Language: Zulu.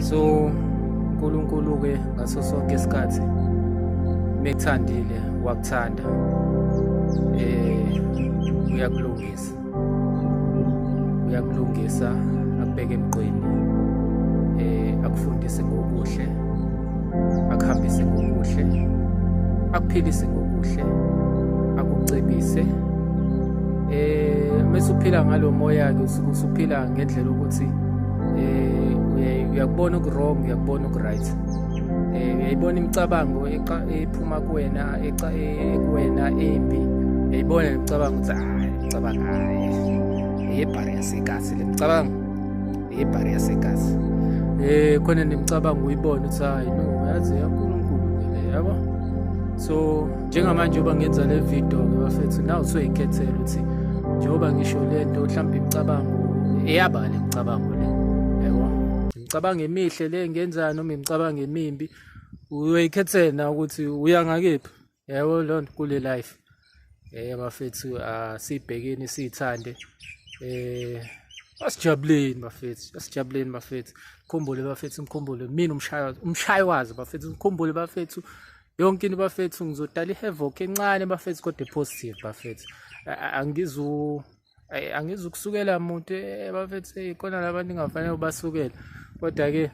So uNkulunkulu ke ngaso sonke isikhathi mekuthandile wakuthanda, uyakulungisa, uyakulungisa, akubeke emgqweni, akufundise ngokuhle, akuhambise ngokuhle, akuphilise ngokuhle, akucebise. Mase uphila ngalo moya ke, usuke usuphila ngendlela ukuthi uyakubona oku-wrong, uyakubona oku-right, uyayibona imicabango ephuma kuwena, kuwena embi, uyayibona imicabango ukuthi hayi, imicabango, hayi, eyebhari yasekasi le micabango, eyebhari yasekasi. Khona nemicabango uyibona ukuthi hayi, no, yazi yaNkulunkulu le, yabo. So njengamanje njengoba ngenza le video ke bafethu, nawe usuyikhethela ukuthi njengoba ngisho le nto, mhlawumbe imicabango eyaba le micabango le, yabo, imicabango emihle le ngenzani noma imicabango emimbi, uyoyikhethela na ukuthi uya ngakephi, yabo, loo nto kule life. Bafethu, asibhekeni, siyithande, asijabuleni bafethu, asijabuleni bafethu. Khumbule bafethu, ngikhumbule mina umshayo, umshayiwazi bafethu, ngikhumbule bafethu yonke into bafethu. Ngizodala i-havoc encane bafethu, kodwa positive bafethu. Angizukusukela muntu, bafethu, khona labantu engafanele ubasukele, kodwa ke